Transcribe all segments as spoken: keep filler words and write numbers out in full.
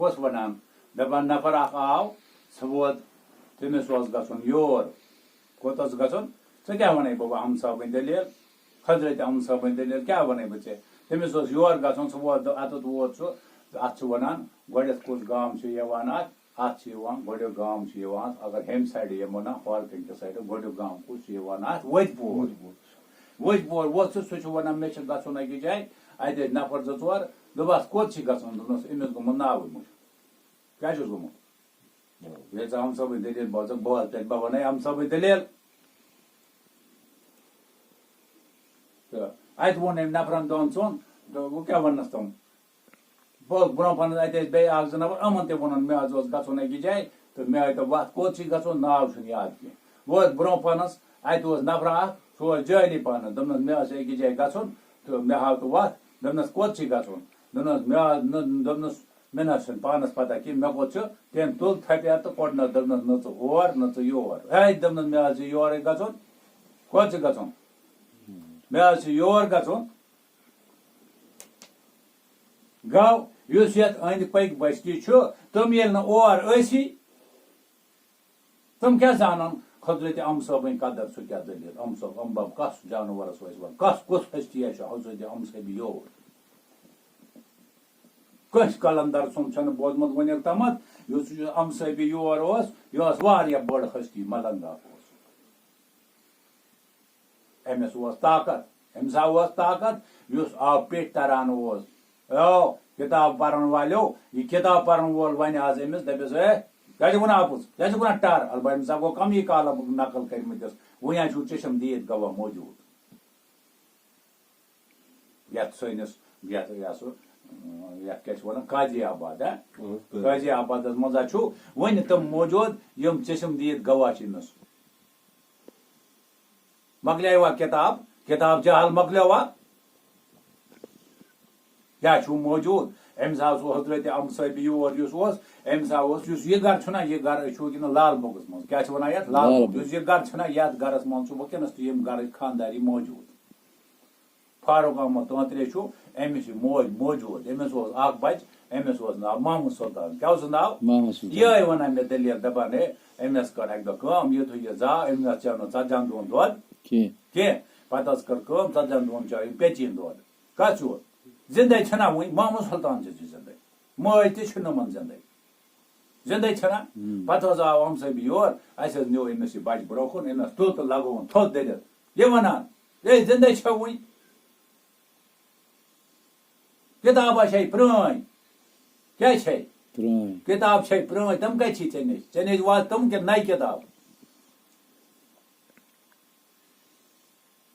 اوس وَنان، دَپان، نفر اَکھ آو، سُہ ووت، تٔمِس اوس گژھُن یور۔ کوٚت اوس گژھُن؟ ژٕ کیٛاہ وَنَے بابا، عم صٲبٕنۍ دٔلیٖل؟ حضرت عم صٲبٕنۍ دٔلیٖل کیٛاہ وَنَے بہٕ ژےٚ؟ تٔمِس اوس یور گژھُن، سُہ ووت، اَتَتھ ووت سُہ۔ اَتھ چھُ وَنان، گۄڈٮ۪تھ کُس گام چھُ یِوان اَتھ؟ اَتھ چھِ یِوان، گۄڈٕنیُک گام چھُ یِوان، اگر ہیٚمہِ سایڈٕ یِمو نا، ہورٕ کَنہِ کہِ سایڈٕ، گۄڈٕنیُک گام کُس چھُ یِوان اَتھ؟ وجہِ پوٗر۔ وجہِ پوٗر ووت سُہ، سُہ چھُ وَنان، مےٚ چھِ گژھُن أکِس جایہِ، اَتہِ ٲسۍ نفر زٕ ژور، دوٚپہَس، کوٚت چھِ گژھُن؟ دوٚپنَس، أمِس گوٚمُت ناوٕے مٔشِتھ۔ کیٛاہ چھُس گوٚمُت؟ ییٚلہِ ژٕ عم صٲبٕنۍ دٔلیٖل بوزَکھ، بوز تیٚلہِ، بہٕ وَنَے عم صٲبٕنۍ دٔلیٖل۔ تہٕ اَتہِ ووٚن أمۍ نفرَن دۄن ژۄن، تہٕ وۄنۍ کیٛاہ وَنَس تِم؟ بہٕ اوسُس برونٛہہ پَہنَس، اَتہِ ٲسۍ بیٚیہِ اَکھ زٕ نفر، یِمَن تہِ ووٚنُن، مےٚ حظ اوس گژھُن أکِس جایہِ، تہٕ مےٚ ہٲیتو وَتھ، کوٚت چھُے گژھُن، ناو چھُنہٕ یاد کینٛہہ۔ بہٕ اوسُس برونٛہہ پَہنَس، اَتہِ اوس نفرا اَکھ، سُہ اوس جٲہلی پَہنَس، دوٚپنَس، مےٚ ٲس أکِس جایہِ گژھُن، تہٕ مےٚ ہاو تہٕ وَتھ، دوٚپنَس، کوٚت چھُے گژھُن؟ دوٚپنَس، مےٚ آ-، نہٕ، دوٚپنَس، مےٚ نہ حظ چھُنہٕ پانَس پَتہ کینٛہہ، مےٚ کوٚت چھُ؟ تٔمۍ تُل تھپہِ اَتھ تہٕ کوٚڑنَس، دوٚپنَس، نہ ژٕ اور، نہ ژٕ یور۔ ہے، دوٚپنَس، مےٚ حظ چھُ یورَے گژھُن۔ کوٚت چھُ گژھُن؟ مےٚ حظ چھُ یور گژھُن۔ گوٚو، یُس یَتھ أنٛدۍ پٔکۍ بستی چھُ، تِم ییٚلہِ نہٕ اور ٲسی، تِم کیٛاہ زانَن حضرت عم صٲبٕنۍ قدر، سُہ کیٛاہ دٔلیٖل؟ عم صٲب، عم بب، کَس جانورَس ٲسۍ وَنان، کَس، کُس ہستی چھُ حضرت عم صٲبہِ یور؟ کٲنٛسہِ قلندر سُنٛد چھُنہٕ بوٗزمُت وُنیُک تامَتھ، یُس یہِ عم صٲبہِ یور اوس، یہِ ٲس واریاہ بٔڑ ہستی، ملنگ اکھ اوس۔ أمِس اوس طاقت، أمِس ہا اوس طاقت، یُس آو پیٚٹھۍ تران اوس۔ او کِتاب پرن والیو، یہِ کِتاب پرن وول وَنہِ آز أمِس، دَپٮ۪س، "اے، کیٛاہ چھُکھ وَنان اَپُز؟ کیٛاہ چھُکھ وَنان ٹَر؟" البتہ أمِس ہا گوٚو کَمٕے کالہٕ نقل کٔرمٕتِس، وۄنۍ ہا چھُو چشم دید گواہ موجوٗد۔ یَتھ سٲنِس، یَتھ، یہِ ہسا، یَتھ کیٛاہ چھِ وَنان، قاضی آباد، ہا؟ اۭں۔ قاضی آبادَس منٛز ہا چھُ وٕنہِ تِم موجوٗد، یِم چشم دید گواہ چھِ أمِس۔ مۄکلیوا کِتاب؟ کِتاب جہل مۄکلیوا؟ کیٛاہ چھُو موجوٗد؟ أمِس ہا اوس حضرت عم صٲبہِ یور یُس اوس، أمِس ہا اوس، یُس یہِ گرٕ چھُنہ، یہِ گرٕ، أسۍ چھُ وٕنکیٚنَس لال بوگَس منٛز۔ کیٛاہ چھِ وَنان یَتھ؟ لال لال بوگ۔ بوگ۔ یُس یہِ گرٕ چھُنہ، یَتھ گرَس منٛز چھُ وٕنکیٚنَس تہِ یِم گرٕکۍ خانداری موجوٗد۔ فاروق احمد تٲنترے چھُ، أمِس چھُ موج موجوٗد، أمِس اوس اکھ بچہٕ، أمِس اوس ناو محمد سلطان۔ کیٛاہ اوسُس ناو؟ محمد سلطان۔ یِہوٚے وَنان مےٚ دٔلیٖل، دَپان ہے، أمۍ حظ کٔر اَکہِ دۄہ کٲم، یُتھُے یہِ زاو، أمۍ حظ چیوٚو نہٕ ژتجِہن دۄہَن دۄد کینٛہہ۔ کینٛہہ۔ پَتہٕ حظ کٔر کٲم، ژتجِہن دۄہَن چیوٚو أمۍ پیٚژِن دۄد۔ کَس چھُ؟ زِندَے چھَنا وٕنہِ؟ محمد سلطان چھِ زِندَے۔ مٲج تہِ چھِ نہٕ یِمَن زِندَے۔ زِندَے چھَنا؟ ہُم۔ پَتہٕ حظ آو عم صٲب یور، اَسہِ حظ نیوٗ أمِس یہِ بَچہٕ برونٛہہ کُن، أمۍ حظ تُل تہٕ لَگووُن تھوٚد دٔرِتھ۔ یہِ وَنان، "ہے، زِندَے چھَو وٕنہِ؟ کِتابہ چھے پرٛٲنۍ۔ کیٛاہ چھے؟ پرٛٲنۍ۔ کِتاب چھے پرٛٲنۍ، تِم کَتہِ چھی ژےٚ نِش؟ ژےٚ نِش واتہِ تِم کِنہٕ نَیہِ کِتاب؟"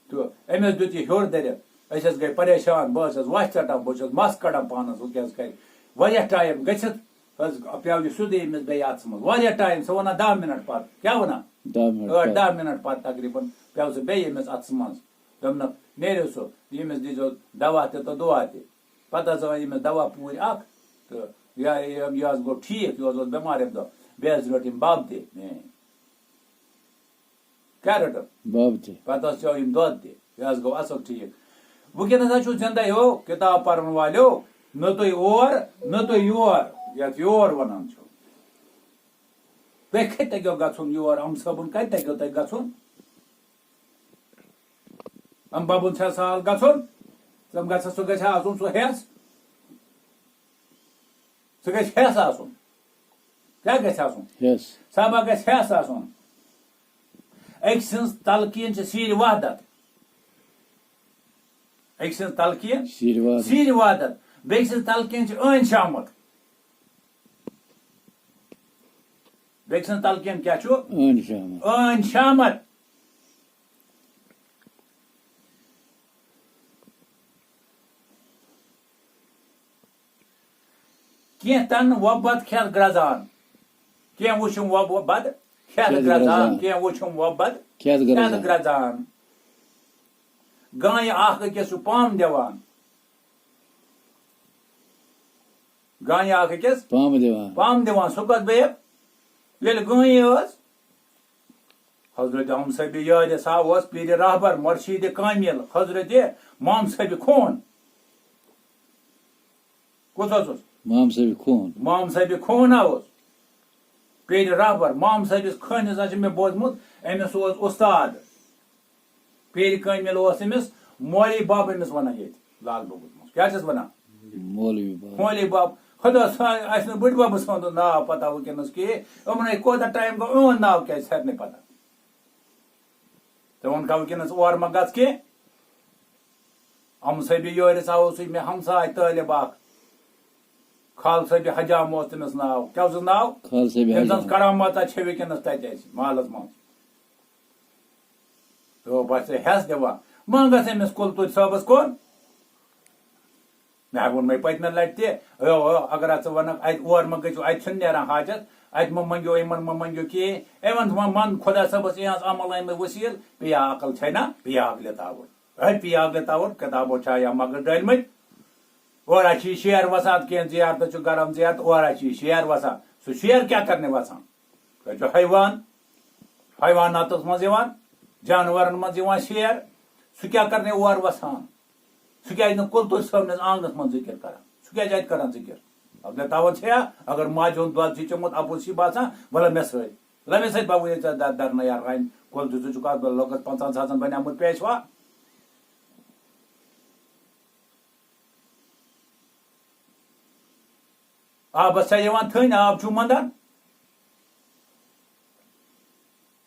تہٕ أمِس دیُت یہِ ہیوٚر دٔرِتھ۔ أسۍ حظ گٔے پریشان، بہٕ حظ چھَس وَتھ ژَٹان، بہٕ چھَس مَس کَڑان پانَس، وۄنۍ کیٛاہ حظ کَرِ؟ واریاہ ٹایم گٔژھِتھ حظ پیوٚو یہِ سیوٚدُے أمِس بیٚیہِ اَتھَس منٛز۔ واریاہ ٹایم، ژٕ وَنان دَہ مِنَٹ پَتہٕ۔ کیٛاہ وَنان؟ دَہ مِنَٹ ٲٹھ پَتہٕ۔ دَہ مِنَٹ پَتہٕ تقریٖباً پیوٚو سُہ بیٚیہِ أمِس اَتھَس منٛز۔ دوٚپنَکھ، "نیرِو سُہ، ییٚمِس دیٖزیو دَوا تہِ تہٕ دُعا تہِ۔" پَتہٕ حظ ٲو أمِس دَوا پوٗرۍ اَکھ، تہٕ یا یہِ، یہِ حظ گوٚو ٹھیٖک، یہِ حظ اوس بٮ۪مار اَمہِ دۄہ۔ بیٚیہِ حظ رٔٹ أمۍ بَب تہِ۔ کیٛاہ رٔٹٕکھ؟ بَب تہِ۔ پَتہٕ حظ چیوٚو أمۍ دۄد تہِ۔ یہِ حظ گوٚو اَصٕل ٹھیٖک۔ وٕنکیٚنَس حظ چھُ زِندَے ہو کِتاب پَرَن والیو، نہ تُہۍ اور، نہ تُہۍ یور، یَتھ یور وَنان چھُ۔ تُہۍ کَتہِ تَگیو گژھُن یور؟ عم صٲبُن کَتہِ تَگیو تۄہہِ گژھُن؟ عم بَبُن چھا سہل گژھُن؟ تِم گژھِ، سُہ گژھِ آسُن سُہ ہٮ۪س۔ سُہ گژھِ ہٮ۪س آسُن۔ کیٛاہ گژھِ آسُن؟ ہٮ۪س۔ صحابہ گژھِ ہٮ۪س آسُن۔ أکۍ سٕنٛز تلقیٖن چھِ سیٖرِ وحدت۔ أکۍ سٕنٛز تلقیٖن سیٖرِ وحدت۔ سیٖرِ وحدت۔ بیٚکہِ سٕنٛز تلقیٖن چھِ عٲنۍ شامت۔ بیٚکہِ سٕنٛز تلقیٖن کیٛاہ چھُ؟ عٲنۍ شامت۔ عٲنۍ شامت۔ کینٛہہ تن وۄبد کھٮ۪تھ گرٛزان۔ کینٛہہ وُچھُم وۄبد کھٮ۪تھ کھٮ۪تھ گرٛزان۔ گرٛزان۔ کینٛہہ وُچھُم وۄبد کھٮ۪تھ کھٮ۪تھ گرٛزان۔ گرٛزان۔ گانہِ اکھ أکِس چھُ پام دِوان۔ گانہِ اکھ أکِس پام دِوان۔ پام دِوان۔ سُہ کتھ بیٚیہِ؟ ییٚلہِ گٲنی ٲس، حضرت عم صٲبِ یارِ سا اوس پیٖرِ رہبر مرشیٖدِ کامل حضرت مام صٲبِ خوٗن۔ کُس حظ اوس؟ مام صٲبہِ خوٗن۔ مام صٲبہِ خوٗن ہا اوس۔ پیرِ رہبر مام صٲبِس خٲنِس ہا چھُ مےٚ بوٗزمُت، أمِس اوس اُستاد۔ پیرِ کٲمِل اوس أمِس مولوی باب أمِس وَنان ییٚتہِ لال بابُس منٛز۔ کیٛاہ چھِس وَنان؟ مولوی باب۔ مولوی باب۔ خۄدا سا-، اَسہِ نہٕ بٔڈۍ بَبہٕ سُنٛد ناو پَتہ وٕنکیٚنَس کِہیٖنۍ۔ یِمنٕے کوٗتاہ ٹایم گوٚو، یِہُنٛد ناو کیٛازِ چھَنہٕ پَتہ؟ ژےٚ ووٚنکھا وٕنکیٚنَس اورٕ مہ گژھ کینٛہہ؟ اَمہٕ صٲبہِ یورِ ژاوُس سۭتۍ مےٚ ہمساے طٲلب اکھ۔ خال صٲبہِ حجام اوس تٔمِس ناو۔ کیٛاہ اوسُس ناو؟ خال صٲبہِ تٔمۍ سٕنٛز حجام۔ کراماتہ چھےٚ وٕنکیٚنَس تَتہِ اَسہِ محلَس منٛز۔ تو بس ژےٚ ہٮ۪س دِوان۔ منٛگَس أمِس کُلتُج صٲبَس کوٚر۔ مےٚ ووٚن مےٚ پٔتمہِ لَٹہِ تہِ، او، او، اگر ہا ژٕ وَنَکھ، اَتہِ اورٕ مہ گٔژھِو، اَتہِ چھُنہٕ نیران حاجت، اَتہِ مہ منٛگِو، یِمَن مہ منٛگِو کِہیٖنۍ۔ یِمَن وَن، وَن خۄدا صٲبَس یِہٕنٛز عمل أنۍ مےٚ وسیٖل، پیٚیہِ ہا عقل چھَے نا، پیٚیہِ ہا عقلہِ تاوُن۔ ہے، پیٚیہِ ہا عقلہِ تاوُن، کِتابو چھا یا مگر ڈٔلۍ مٕتۍ؟ اورٕ ہا چھِ یہِ شیر وَسان کینٛہہ زیارتہٕ چھُ گرم زیارت، اورٕ ہا چھِ یہِ شیر وَسان۔ سُہ شیر کیٛاہ کَرنہِ وَسان؟ سُہ چھُ حیوان، حیواناتَس منٛز یِوان، جانوَرَن منٛز یِوان شیر۔ سُہ کیٛاہ کَرنہِ اورٕ وَسان؟ سُہ کیٛازِ نہٕ کُلتُج صٲبنِس آنٛگنَس منٛز ذِکِر کَران؟ سُہ کیٛازِ اَتہِ کَران ذِکِر؟ اَگر تاوَن چھےٚ، اگر ماجہِ ہُنٛد دۄد چھِ چوٚمُت، اَپُز چھِ باسان، وَلہٕ مےٚ سۭتۍ، وَلہٕ مےٚ سۭتۍ بَوٕے ژےٚ دَر-، دَرنہٕ یار رَنہِ۔ کُلتُج ژٕ چھُکھ اَتھ لۄکَس پنٛژاہَن ساسَن بَنیٛومُت پیشوا۔ آبَس چھا یِوان تھٔنۍ؟ آب چھُو منٛدان؟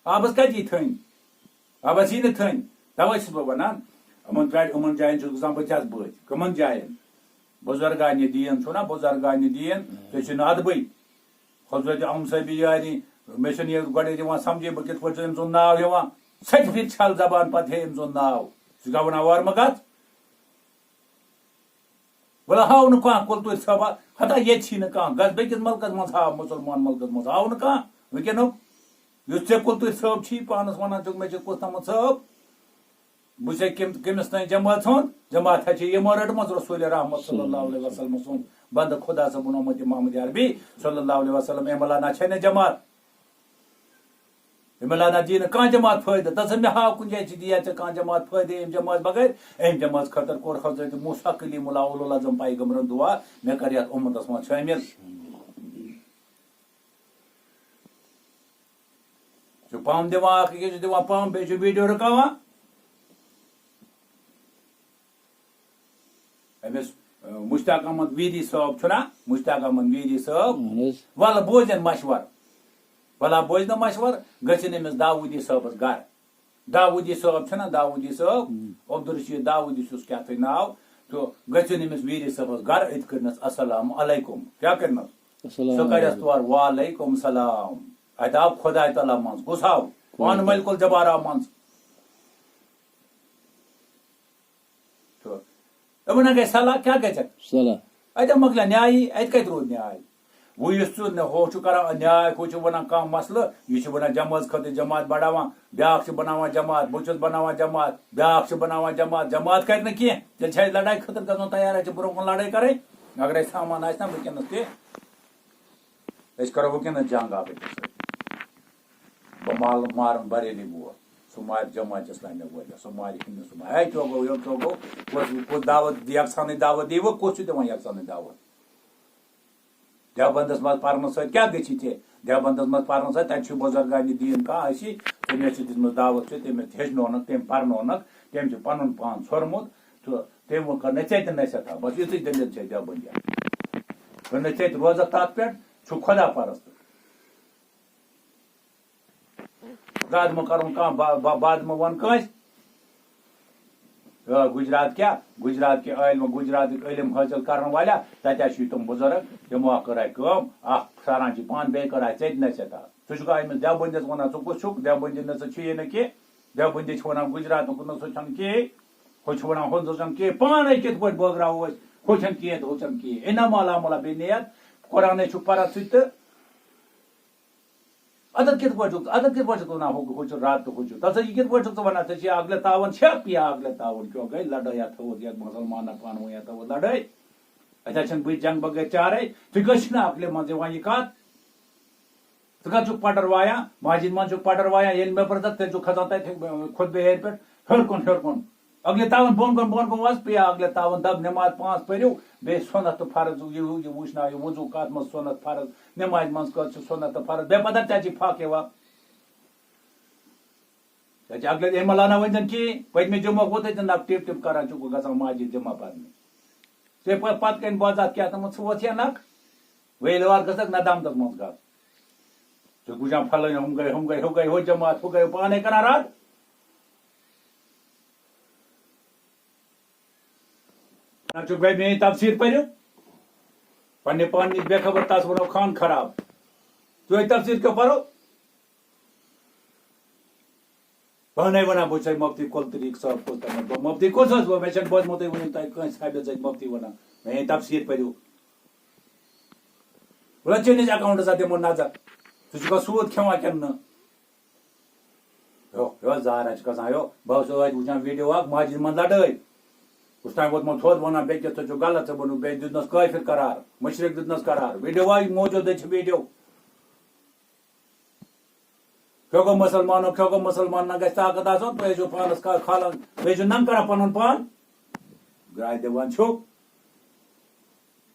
آبَس کَتہِ یی تھٔنۍ؟ آبَس یی نہٕ تھٔنۍ۔ تَوَے چھُس بہٕ وَنان، یِمَن پٮ۪ٹھ، یِمَن جایَن چھُس گژھان بہٕ جذبٲتۍ۔ کٕمَن جایَن؟ بُزرگانِ دیٖن چھُو نا، بُزرگانِ دیٖن، تُہۍ چھِو نہٕ اَدبٕے۔ حضرت اَمہٕ صٲبِ یٲری، مےٚ چھُنہٕ یہِ گۄڈَے یِوان سَمجھے، بہٕ کِتھ پٲٹھۍ چھُ أمۍ سُنٛد ناو ہٮ۪وان۔ سٮ۪ٹھِ پھِرِ چھَل زبان پَتہٕ ہے أمۍ سُنٛد ناو۔ سُہ چھُ گژھان وَنان اورٕ مہٕ گژھ۔ وَلہٕ ہاو نہٕ کانٛہہ کُلتُج صٲبا، ہتا ییٚتہِ چھی نہٕ کانٛہہ، گژھ بیٚکِس مُلکَس منٛز ہاو، مُسلمان مُلکَس منٛز ہاو نہٕ کانٛہہ وٕنکیٚنُک۔ یُس ژےٚ کُلتُج صٲب چھی پانَس وَنان چھُکھ، مےٚ چھِ کُس تامَتھ صٲب، بہٕ چھُسے کٔمۍ، کٔمِس تام جماعت ہُنٛد، جماعت ہا چھِ یِمو رٔٹمٕژ رسول رحمت صلی اللہ علیہ وسلم سُنٛد بنٛدٕ خدا صٲبُن اُمت محمد عربی صلی اللہ علیہ وسلم، اَمہِ علاوٕ نہ چھے نہٕ جماعت۔ أمۍ علاوٕ نہ دِیہِ نہٕ کانٛہہ جماعت فٲیدٕ۔ دَپان مےٚ ہاو کُنہِ جایہِ چھِ دِیا ژےٚ کانٛہہ جماعت فٲیدٕ اَمہِ جماعت بغٲر؟ أمۍ جماعت خٲطرٕ کوٚر حضرت موسیٰ کلیٖم اللہ اولو العظم پیغمبرن دُعا، مےٚ کَر یَتھ اُمتَس منٛز شٲمِل۔ چھُ پَمپ دِوان اَکھ أکِس، چھُ دِوان پَمپ، بیٚیہِ چھُ ویٖڈیو رُکاوان۔ أمِس، اَ، مشتاق احمد ویری صٲب چھُنا؟ مشتاق احمد ویری صٲب۔ اہن حظ۔ وَلہٕ بوزن مشورٕ۔ وَلہٕ بوزنہٕ مشورٕ، گٔژھِن أمِس داوودی صٲبَس گَرٕ۔ داوودی صٲب چھُنا؟ داوودی صٲب، ہم۔ عبدالرشید داوودی چھُس کیٛاہ تھٲے ناو، تہٕ گٔژھِن أمِس ویری صٲبَس گَرٕ، أتۍ کٔرنَس السلام علیکم۔ کیٛاہ کٔرنَس؟ السلام سُہ کَرٮ۪س علیکم۔ تورٕ وعلیکم السلام۔ اَتہِ آو خۄداے تعالیٰ منٛز۔ کُس آو؟ پانہٕ ملک الجبار آو منٛز۔ تہٕ یِمَن ہا گژھِ صلاح، کیٛاہ گژھٮ۪کھ؟ صلاح۔ اَتہِ مۄکلہِ نیایی، اَتہِ کَتہِ روٗد نیاے؟ وۄنۍ یُس ژٕ نہ-، ہُہ چھُ کران نیاے، ہُہ چھُ وَنان کانٛہہ مسلہٕ، یہِ چھُ وَنان جمٲژ خٲطرٕ جماعت بَڑاوان، بیٛاکھ چھُ بَناوان جماعت، بہٕ چھُس بَناوان جماعت، بیٛاکھ چھُ بَناوان جماعت، جماعت کَرِ نہٕ کینٛہہ، تیٚلہِ چھِ اَسہِ لڑایہِ خٲطرٕ گژھُن تیار، اَسہِ چھِ برٛونٛہہ کُن لڑٲے کَرٕنۍ۔ اگر اَسہِ سامان آسہِ نہ وٕنکیٚنَس تہِ، أسۍ کَرو وٕنکیٚنَس جنگ اَکھ أکِس سۭتۍ۔ بہٕ مال-، مارن بریلی وول، سُہ مارِ جماعت اسلامی وٲلۍ، سُہ مارِ ہِنٛدۍ، سُہ مارِ، ہے، کیٛاہ گوٚو، یہِ کیٛاہ گوٚو؟ کُس، کُس دعوت، یکسانٕے دعوت دی وۄنۍ، کُس چھُ دِوان یکسانٕے دعوت؟ دیوبندس منٛز پرنہٕ سۭتۍ کیٛاہ گٔژھی ژےٚ؟ دیوبندس منٛز پرنہٕ سۭتۍ تَتہِ چھُ بُزرگانِ دیٖن کانٛہہ اَسی، تٔمۍ ٲسۍ دِژمٕژ دعوت، چھِ تٔمۍ ہیٚچھنونَکھ، تٔمۍ پرنونَکھ، تٔمۍ چھُ پَنُن پان ژھورمُت تہٕ تٔمۍ ووٚن، کَر نہ ژےٚ تہِ نصیحتہ، بَس یِژٕے دٔلیٖل چھےٚ دیوبندیَن۔ کَر نہ ژےٚ تہِ روزَکھ تَتھ پٮ۪ٹھ، چھُ خۄدا پرست۔ زیادٕ مہ کَرُن کانٛہہ با-، با-، بد مہ وَن کٲنٛسہِ۔ آ، گُجرات کیٛاہ؟ گُجرات کہِ عٲلمہٕ، گُجراتٕکۍ عٲلِم حٲصِل کَرَن والیا، تَتہِ ہا چھِ تِم بُزرگ، تِمو ہا کٔر اَتہِ کٲم، اَکھ سَران چھِ پانہٕ، بیٚیہِ کٔر اَتہِ ژےٚ تہِ نصیحت اَکھ۔ ژٕ چھُکھ أمِس دیوبندِس وَنان، ژٕ کُس چھُکھ؟ دیوبندِ نہ ژٕ چھُیی نہٕ کینٛہہ۔ دیوبندِ چھِ وَنان، گُجراتُک نہ ژٕ چھَنہٕ کِہیٖنۍ، ہُہ چھُ وَنان، ہُہ نہ ژٕ چھَنہٕ کِہیٖنۍ۔ پانَے کِتھ پٲٹھۍ بٲگراوو أسۍ؟ ہُہ چھَنہٕ کِہیٖنۍ تہٕ ہُہ چھَنہٕ کِہیٖنۍ۔ اِنَمَا الْأَعْمَالُ بِالنِّيَّاتِ۔ قرآنَے چھُ پَران ژٕ تہِ تہٕ اَدٕ کِتھ پٲٹھۍ چھُکھ، اَدٕ کِتھ پٲٹھۍ چھُکھ ژٕ وَنان، ہُہ، ہُہ چھُ رد تہٕ ہُہ چھُ؟ ژٕ ہسا یہِ کِتھ پٲٹھۍ چھُکھ ژٕ وَنان، ژےٚ چھِ عقلِ تاوَن چھےٚ؟ یہِ عقلِ تاوَن کیوں گٔے لڑٲے؟ اَتھ تھٲوٕتھ یَتھ مُسلمانَن پانہٕ ؤنۍ، اَتھ تھٲوٕتھ لڑٲے۔ اَتہِ حظ چھَنہٕ بٕتھِ جنگ بغٲر چارَے۔ ژٕ کٲنٛسہِ چھِنہٕ عقلہِ منٛز یِوان یہِ کَتھ۔ ژٕ کَتھ چھُکھ پَٹَر وایان؟ مسجد منٛز چھُکھ پَٹَر وایان، ییٚلہِ مےٚ پرٛژھَکھ، تیٚلہِ چھُکھ کھسان تَتہِ خطبہٕ ہیٚرِ پٮ۪ٹھ ہیوٚر کُن، ہیوٚر کُن۔ اگلے تاون بۄن کُن، بۄن کُن وس، پیٚیہِ اگلے تاون دب نماز پانٛژھ پٔرِو، بیٚیہِ سُنت تہٕ فرض، یہِ ہیوٗ یہِ وٕچھناو، یہِ وضوٗ کتھ منٛز سُنت فرض، نمازِ منٛز کٔژ چھِ سُنت تہٕ فرض، بیٚیہِ پتہٕ ژےٚ چھی پھکھ یِوان۔ ژےٚ چھِ اگلے اَمہِ علاوٕ نہ ؤنۍ زن کِہیٖنۍ، پٔتمہِ جمعہ ووتُے ژٕ نہ ٹِپ ٹِپ کران چھُکھ گژھان مسجد جمعہ پرنہِ۔ ژےٚ پتہٕ، پتہٕ کَنہِ بوزاتھ کیٛاہ تھوٚمُت، ژٕ ووت ہے نکھ۔ وۄنۍ ییٚلہِ وارٕ گژھکھ ندامتس منٛز گژھ۔ ژٕ وٕچھان پھلٲنۍ، ہُم گٔے، ہُم گٔے، ہُہ گٔے، ہُہ جماعت، ہُہ گٔے، پانے کران رد۔ نہ چھُ گۄڈٕ میٲنۍ تفسیٖر پٔرِو۔ پننہِ پانہٕ نِش بے خبر، تس وَنو خان خراب۔ تُہۍ تفسیٖر کیٛاہ پرو؟ پانے وَنان، بہٕ چھُسے مفتی کُل طریٖق صٲب کُل تَمام۔ بہٕ مفتی کُس حظ؟ بہٕ، مےٚ چھَنہٕ بوزمُتٕے وٕنیُک تۄہہِ کٲنٛسہِ صاحبَس سۭتۍ مفتی وَنان۔ میٲنۍ تفسیٖر پٔرِو۔ وَلہٕ چٲنِس اکاونٹس اَتھ دِمو نظر۔ ژٕ چھُکھا سوٗد کھٮ۪وان کِنہٕ نہٕ؟ ہیو، ہیو، زارا چھُ کھسان، ہیو۔ بہٕ اوسُس ٲدۍ وٕچھان ویٖڈیو اکھ، مسجد منٛز لڑٲے۔ کُس تام ووتمُت تھوٚد وَنان، بیٚیہِ کِتھ ژٕ چھُکھ غلط، ژٕ بنوو، بیٚیہِ دیُتنَس کٲفِر قرار، مُشرِک دیُتنَس قرار۔ ویٖڈیو آے موٗجوٗدٕے چھِ ویٖڈیو۔ کیٛاہ گوٚو مُسلمانو، کیٛاہ گوٚو مُسلمان؟ نہ گژھِ طاقت آسُن، تُہۍ ٲسِو پانَس کا-، کھالان، تُہۍ ٲسِو ننٛگ کران پَنُن پان۔ گرٛاے دِوان چھُو،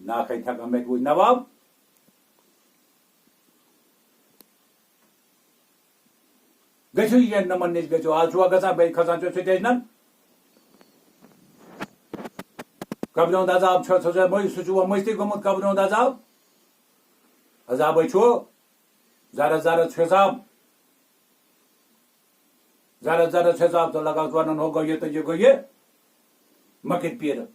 ناکھَے تھٮ۪کان مےٚ تہِ وٕچھ نواب۔ گٔژھِو یہِ نمن نِش گٔژھِو، آز چھُوا گژھان بیٚیہِ کھسان چھُ سٹیشنن؟ قبرِ ہُنٛد عذاب چھُ، سُہ چھُ مٔنٛزۍ، سُہ چھُ وۄنۍ مٔشتٕے گوٚمُت قبرِ ہُنٛد عذاب۔ عذابے چھُ، ذرس ذرس چھُ حساب۔ ذرس ذرس چھُ حساب تہٕ لگان ونان، ہُہ گوٚو یہِ تہٕ یہِ گوٚو یہِ۔ مۄکٕرۍ پیٖرٕ۔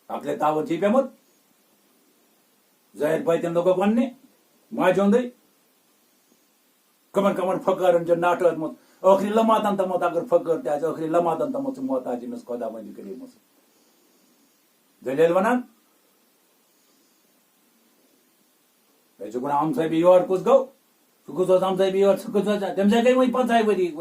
عقلِ تاوَن چھُے پیوٚمُت۔ ظٲہِر باطن لوگُکھ وَننہِ، ماجہِ ہُنٛدُے۔ کمن کمن فقٲرن چھُ ناٹہٕ ٲسمٕژ۔ ٲخری لماتن تامَتھ، اگر فقٲر تہِ آسہِ، ٲخری لماتن تامَتھ چھُ محتاج أمِس خۄداوندِ کریٖمس۔ دٔلیٖل وَنان۔ ہے، ژٕ گوٚو ہمساے بے یور کُس گوٚو؟ سُہ کُس اوس ہمساے بے یور؟ سُہ کُس اوس؟ تٔمِس ہے گٔے وۄنۍ پنٛژاہ ؤری،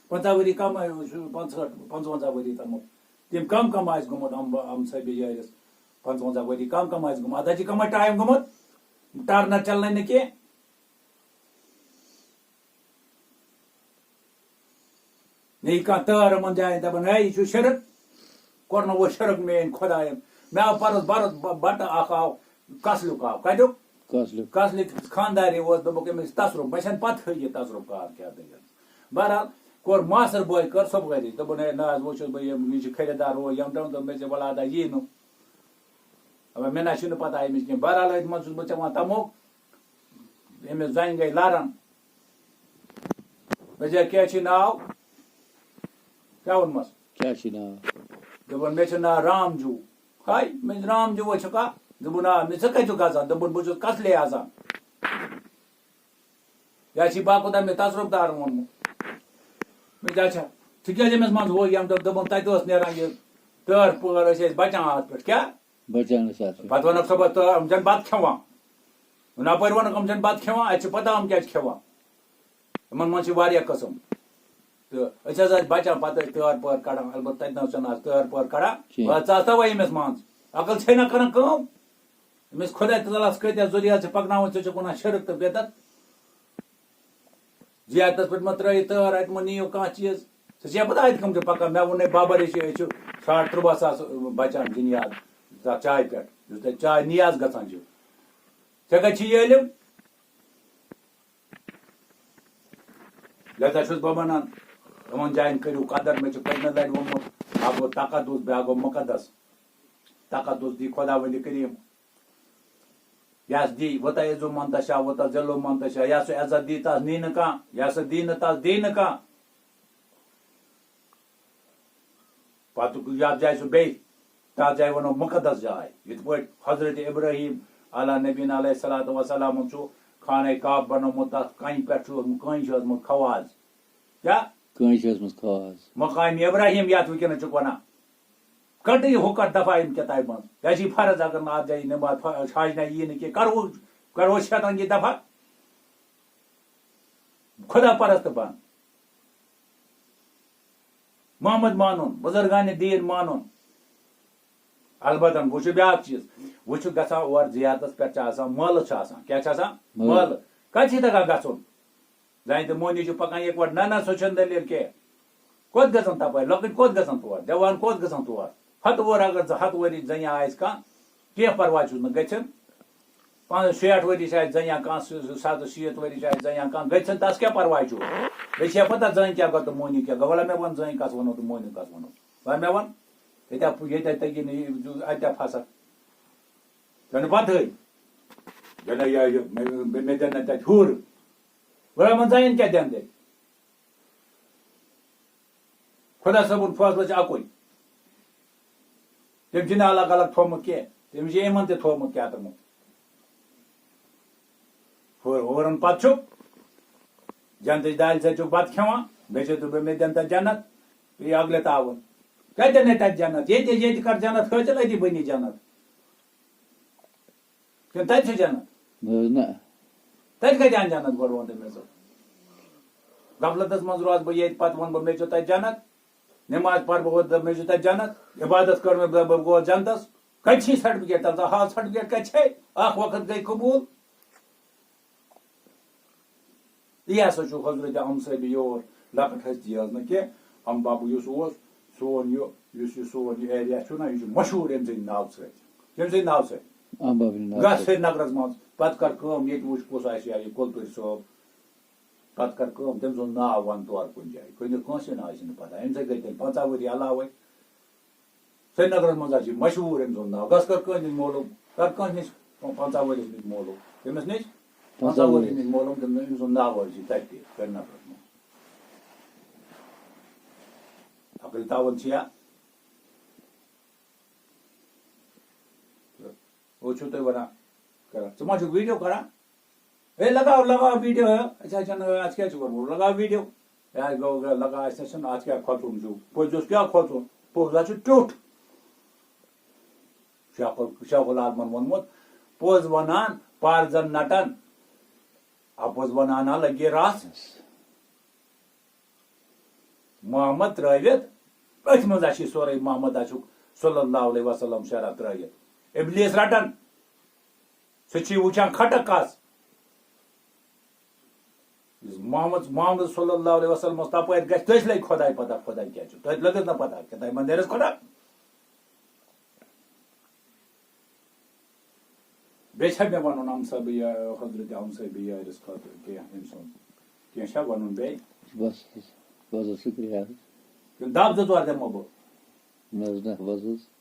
پنٛژاہ ؤری کم، پنٛژاہ، پنٛژوَنٛزاہ ؤری تامَتھ۔ تٔمۍ کم کم آسہِ گوٚمُت ہم-، ہمساے بے یٲرِس؟ پنٛژوَنٛزاہ ؤری کم کم آسہِ گوٚمُت؟ اَتھ حظ چھِ کمٕے ٹایم گوٚمُت، ٹرنہٕ چلنَے نہٕ کینٛہہ۔ مےٚ یی کانٛہہ تٲر یِمَن جایَن دَپان، ہے، یہِ چھُ شِرک۔ کوٚر نہٕ وۄنۍ شِرک میٛٲنۍ خۄدایَن۔ مےٚ آو پَرُس بَرُس بَ-، بَٹہٕ اَکھ آو، کَسلیُک آو۔ کَتیُک؟ کَسلیُک۔ کَسلیُک خانٛدارِ اوس، دوٚپُکھ أمِس تصرُف۔ مےٚ چھَنہٕ پَتہٕے یہِ تصرُف کار کیٛاہ دٔلیٖل۔ بہرحال، کوٚر ماستٕر بوے کٔر صُبحٲے۔ دوٚپُن، ہے، نہ حظ، وۄنۍ چھُس بہٕ یہِ، یہِ چھُ خریٖدار ہُہ یِم تِم۔ دوٚپ مےٚ، ژےٚ وَلہٕ اَدا یی نہٕ۔ اَوا مےٚ نہ چھُنہٕ پَتہ أمِس کینٛہہ۔ بہرحال، أتھۍ منٛز چھُس بہٕ ژےٚ وَنان تَموک۔ أمِس زَنہِ گٔے لَرَن۔ مےٚ جا کیٛاہ چھُے ناو؟ کیٛاہ ووٚنمَس؟ کیٛاہ چھُے ناو؟ دوٚپُن، مےٚ چھُ ناو رامجوٗ۔ ہاے، مےٚ چھُ رامجوٗ چھُکھا؟ دوٚپُن، آ۔ مےٚ، ژٕ کَتہِ چھُکھ گژھان؟ دوٚپُن، بہٕ چھُس کَسلے آسان۔ یا چھُے باقٕے تۄہہِ مےٚ تصرُف دارَن ووٚنمُت؟ مےٚ جا چھا؟ ژٕ کیٛازِ أمِس منٛز ہُہ ییٚمہِ دۄہ دوٚپُن، تَتہِ اوس نیران یہِ تٲر پٲر، ٲسۍ أسۍ بَچان اَتھ پٮ۪ٹھ۔ کیٛاہ؟ بَچان ٲسۍ اَتھ پٮ۪ٹھ۔ پَتہٕ وَنَکھ صُبحَس، تہٕ یِم چھَنہٕ بَتہٕ کھٮ۪وان۔ وۄنۍ اَپٲرۍ وَنَکھ، یِم چھَنہٕ بَتہٕ کھٮ۪وان، اَتہِ چھِ پَتہ یِم کیٛازِ چھِ کھٮ۪وان۔ یِمَن منٛز چھِ واریاہ قٕسٕم۔ تہٕ أسۍ حظ ٲسۍ بَچان، پَتہٕ ٲسۍ تٲر پٲر کَڑان، البتہ تَتہِ نہ حظ چھِنہٕ آز تٲر پٲر کَڑان۔ کِہیٖنۍ۔ وۄنۍ ژٕ آسہٕ تَوَے أمِس منٛز۔ عقل چھے نہ کَران کٲم۔ أمِس خۄداے تعالیٰ ہَس کۭتیٛاہ ذُریات چھِ پَکناوٕنۍ، ژٕ چھُکھ وَنان شِرک تہٕ بِدعت۔ زیارتَس پٮ۪ٹھ مہ ترٛٲیِو تٲر، اَتہِ مہ نِیِو کانٛہہ چیٖز۔ ژےٚ چھےٚ پَتہ اَتہِ کَم چھِ پَکان؟ مےٚ ووٚنُے بابا ریٖشی، أسۍ چھِ ساڑ تُرٛواہ ساس بَچان جِنیاد تَتھ چایہِ پٮ۪ٹھ، یُس تَتہِ چاے نیاز گژھان چھِ۔ ژےٚ کَتہِ چھِ یہِ علم؟ لہذا چھُس بہٕ وَنان، یِمَن جایَن کٔرِو قدر۔ مےٚ چھُ پٔتمہِ لَٹہِ ووٚنمُت، اَکھ گوٚو تقدُس، بیٛاکھ گوٚو مُقدس۔ تقدُس دی خۄداوندِ کریٖم۔ یَس دی، وَتَعِزُّ مَن تَشَاءُ وَتُذِلُّ مَن تَشَاءُ۔ یَس سُہ عزت دی، تَس نی نہٕ کانٛہہ، یَس سُہ دی نہٕ، تَس دی نہٕ کانٛہہ۔ پَتہٕ یَتھ جایہِ سُہ بیٚیہِ، تَتھ جایہِ وَنو مُقدس جاے۔ یِتھ پٲٹھۍ حضرت ابراہیٖم علیٰ نبینا علیہ الصلوۃ والسلام چھُ خانہ کعبہ بَنومُت، تَتھ کَنہِ پٮ۪ٹھ چھُ اوسمُت، کٲنٛسہِ چھُ اوسمُت خواز۔ کیٛاہ؟ کٲنٛسہِ چھُ اوسمُت خواز۔ مقامِ ابراہیٖم یَتھ وٕنکیٚنَس چھُکھ وَنان۔ کَڑ یہِ ہُہ کَڑ دفعہ اَمہِ کِتابہِ منٛز۔ یہِ چھِ فرض، اگر نہٕ اَتھ جایہِ نٮ۪ماز فَ-، حج نہ یی نہٕ کینٛہہ، کَرو، کَرو شیطان یہِ دفعہ۔ خۄدا پرست بَن۔ محمد مانُن، بُزرگانِ دیٖن مانُن۔ البتہ وۄنۍ چھُ بیٛاکھ چیٖز، وۄنۍ چھُ گژھان اورٕ زیارتَس پٮ۪ٹھ چھِ آسان مٲلہٕ چھُ آسان۔ کیٛاہ چھِ آسان؟ مٲلہٕ۔ مٲلہٕ۔ کَتہِ چھِ تَگان گژھُن؟ زَنہِ تہٕ مۄہنیو چھِ پَکان یِکوَٹہٕ۔ نہ، نہ، سۄ چھَنہٕ دٔلیٖل کینٛہہ۔ کوٚت گژھن تپٲرۍ؟ لۄکٕٹۍ کوٚت گژھن تور؟ دیوان کوٚت گژھن تور؟ ہتہٕ وُہر اگر زٕ ہتھ ؤری زنہِ آسہِ کانٛہہ، کینٛہہ پرواے چھُس نہٕ، گژھن۔ پانٛژھ شیٹھ ؤری چھِ اَسہِ زَنہِ یا کانٛہہ سُہ، سُہ ستہٕ شیٖتھ ؤری چھِ اَسہِ زَنہِ یا کانٛہہ گٔژھِن، تَس کیٛاہ پَرواے چھُ؟ بیٚیہِ چھِ پَتہ زَنہِ کیٛاہ گوٚو تہٕ مۄہنیو کیٛاہ گوٚو؟ وَلہ مےٚ وَن زَنہِ کَس وَنو تہٕ مۄہنیو کَس وَنو؟ وَلہ مےٚ وَن، ییٚتہِ ہا، ییٚتہِ ہا تَگی نہٕ یہِ، اَتہِ ہا پھَسَکھ۔ ژےٚ نہٕ پَتہٕے۔ یہِ نہ یہِ، یہِ، مےٚ، مےٚ، مےٚ دِن نہٕ تَتہِ ہیوٚر۔ وَلہ مےٚ وَن زَنٮ۪ن کیٛاہ دِن تیٚلہِ؟ خۄدا صٲبُن فٲصلہٕ چھُ اَکُے۔ تٔمۍ چھُنہٕ الگ الگ تھوٚومُت کینٛہہ، تٔمۍ چھُ یِمن تہِ تھوٚومُت کیٛاہ تامَتھ۔ ہور-، ہورَن پَتہٕ چھُ جنتٕچ دالہِ سۭتۍ چھُکھ بَتہٕ کھٮ۪وان، بیٚیہِ چھُ دوٚپمُت، "مےٚ دِن تَتہِ جنت، بیٚیہِ اَگلے تاوَن۔" کَتہِ دِن تَتہِ جنت؟ ییٚتہِ، ییٚتہِ کَر جنت حٲصِل، أتی بَنی جنت۔ کِنہٕ تَتہِ چھِ جنت؟ نہ حظ، نہ۔ تَتہِ کَتہِ اَنہِ جنت گۄڈٕ وَن تہٕ مےٚ ژٕ؟ غفلتَس منٛز روزٕ بہٕ ییٚتہِ، پَتہٕ وَنہٕ بہٕ مےٚ چھُ تَتہِ جنت، نٮ۪ماز پَرٕ بہٕ وۄنۍ مےٚ چھُ تَتہِ جنت، عبادت کٔر مےٚ بہٕ، بہٕ گوس جنتَس۔ کَتہِ چھِ سرٹیفکیٹ؟ تَلہٕ ژٕ ہاو سرٹیفکیٹ کَتہِ چھے؟ اَکھ وقت گٔے قبوٗل۔ یہِ ہسا چھُ حضرت عم صٲبہِ یور لۄکٕٹ ہستی یٲژ نہٕ کینٛہہ۔ عم بابہٕ یُس اوس، سون یہِ، یُس یہِ سون یہِ ایریا چھُ نہ، یہِ چھُ مشہوٗر أمۍ سٕنٛدِ ناوٕ سۭتۍ۔ کٔمۍ سٕنٛدِ ناوٕ سۭتۍ؟ عم بابہٕ ناوٕ گژھ سۭتۍ۔ سرینگرس منٛز، پتہٕ کر کٲم، ییٚتہِ وٕچھ کُس آسہِ یا یہِ کۄلتُرۍ صٲب۔ پتہٕ کر کٲم، تٔمۍ سُنٛد ناو وَن تورٕ کُنہِ جایہِ۔ کُنہِ کٲنٛسہِ نہٕ آسہِ نہٕ پتہ۔ أمۍ سۭتۍ گٔے تیٚلہِ پنٛژاہ ؤری علاوَے۔ سرینگرس منٛز حظ چھِ مشہوٗر أمۍ سُنٛد ناو۔ گژھ کر کٲنٛسہِ نِش معلوٗم، کر کٲنٛسہِ نِش پنٛژاہ ؤرِیَس نِش معلوٗم۔ کٔمِس نِش؟ پنٛژاہ پنٛژاہ ؤرِیَس ؤرِیَس۔ نِش معلوٗم، تٔمۍ، أمۍ سُنٛد ناو حظ چھِ تَتہِ تہِ سرینگرس منٛز۔ عقل تاوَن چھِ یا؟ ہُہ چھُو تُہۍ وَنان کران۔ ژٕ ما چھُکھ ویٖڈیو کران؟ ہے، لگاو، لگاو ویٖڈیو، ہے۔ اَسہِ حظ چھَنہٕ، اَسہِ کیٛاہ چھُ کوٚرمُت؟ لگاو ویٖڈیو۔ یہِ حظ گوٚو، لگاو، اَسہِ نہ چھُنہٕ اَتھ کیٛاہ کھۄژُن چھُ۔ پوٚزِس کیٛاہ کھۄژُن؟ پوٚز حظ چھُ ٹیوٚٹھ۔ شیخ ال-، شیخ العالمن ووٚنمُت، پوٚز وَنان پارزن نٹن، اَپُز وَنان ہا لگہِ رَس۔ محمد ترٛٲوِتھ، أتھۍ منٛز ہا چھِ سورُے محمد ہا چھُکھ صلی اللہ علیہ وسلم شرح ترٛٲوِتھ۔ ابلیس رٹن، سُہ چھُے وٕچھان کھٹک کس۔ یُس محمد، محمد صلی اللہ علیہ وسلمس تپٲرۍ گژھِ، تٔسۍ لگہِ خۄداے پتہ، خۄداے کیٛاہ چھُ۔ تۄہہِ لٔگٕس نہ پتہ کہِ تۄہہِ منٛدرس خۄدا؟ بیٚیہِ چھا مےٚ وَنُن ہمسایہِ یہِ، حضرت ہمسایہِ یٲرِس خٲطرٕ کینٛہہ أمۍ سُنٛد؟ کینٛہہ چھا وَنُن بیٚیہِ؟ بس حظ، بس حظ، شُکریہ حظ۔ کِنہٕ دَب زٕ ژور دِمو بہٕ؟ نہ حظ، نہ، بس حظ۔